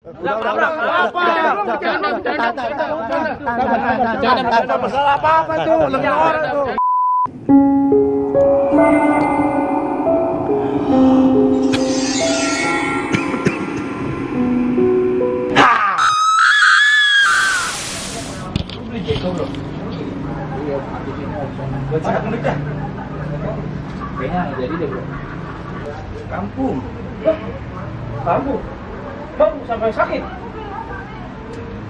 Jangan masalah apa-apa tuh, lebih orang tuh. Kayaknya nggak jadi deh bro. Kampung. Kampung. Bang sampai sakit.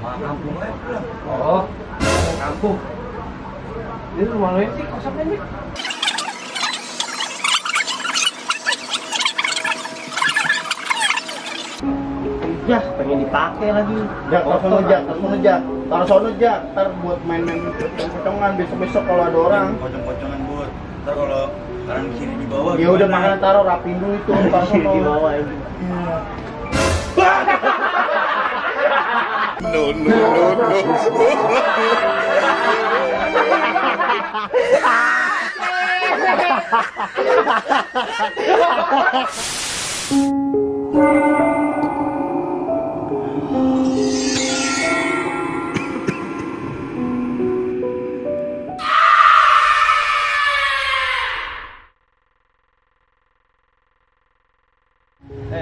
Kampung lah. Oh, kampung. Ini rumah lo sih kosongnya nih. Ya, pengen dipakai lagi. Jak, taruh sono Jak, ntar buat main-main pocong-pocongan besok-besok kalau ada orang. Pocong-pocongan buat. Ntar kalau orang di sini di bawah. Ya udah makanya taruh rapin dulu itu taruh sono. Di bawah ini.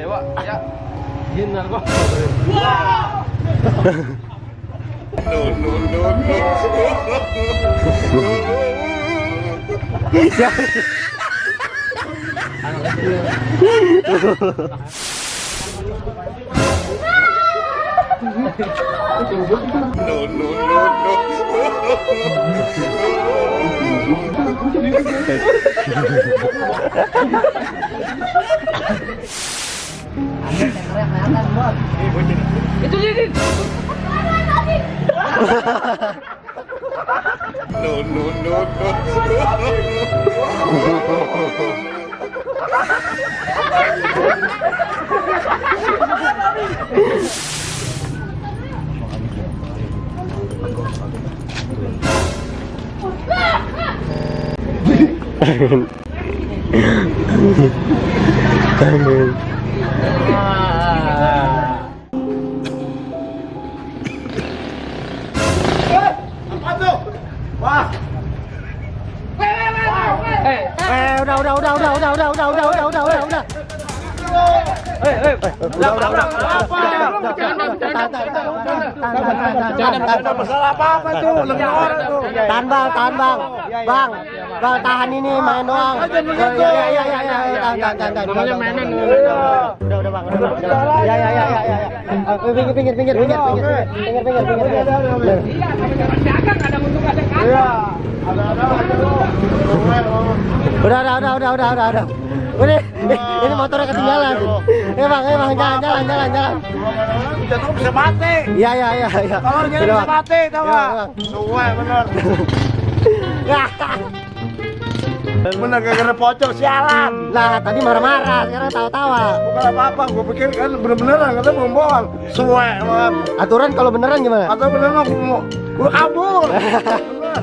Wak, ya. Jinar kok. Itu jadi. Jangan masalah apa-apa tuh, lebih orang tuh. Tahan bang, tahan ini main doang. Tahan. Namanya mainan. Udah bang. Pinggir. Udah. Ini motornya ketinggalan. Bang, jalan. Jatuh bisa mati. Iya. Kalau jalan bisa mati, tau gak? Suwe bener. Bener gara-gara pocong sialan. Lah, tadi marah-marah, sekarang tawa-tawa. Bukan apa-apa, gue pikir kan bener-beneran, katanya belum bohong. Suwe banget. Aturan kalau beneran gimana? Atau beneran gue kabur. Bener.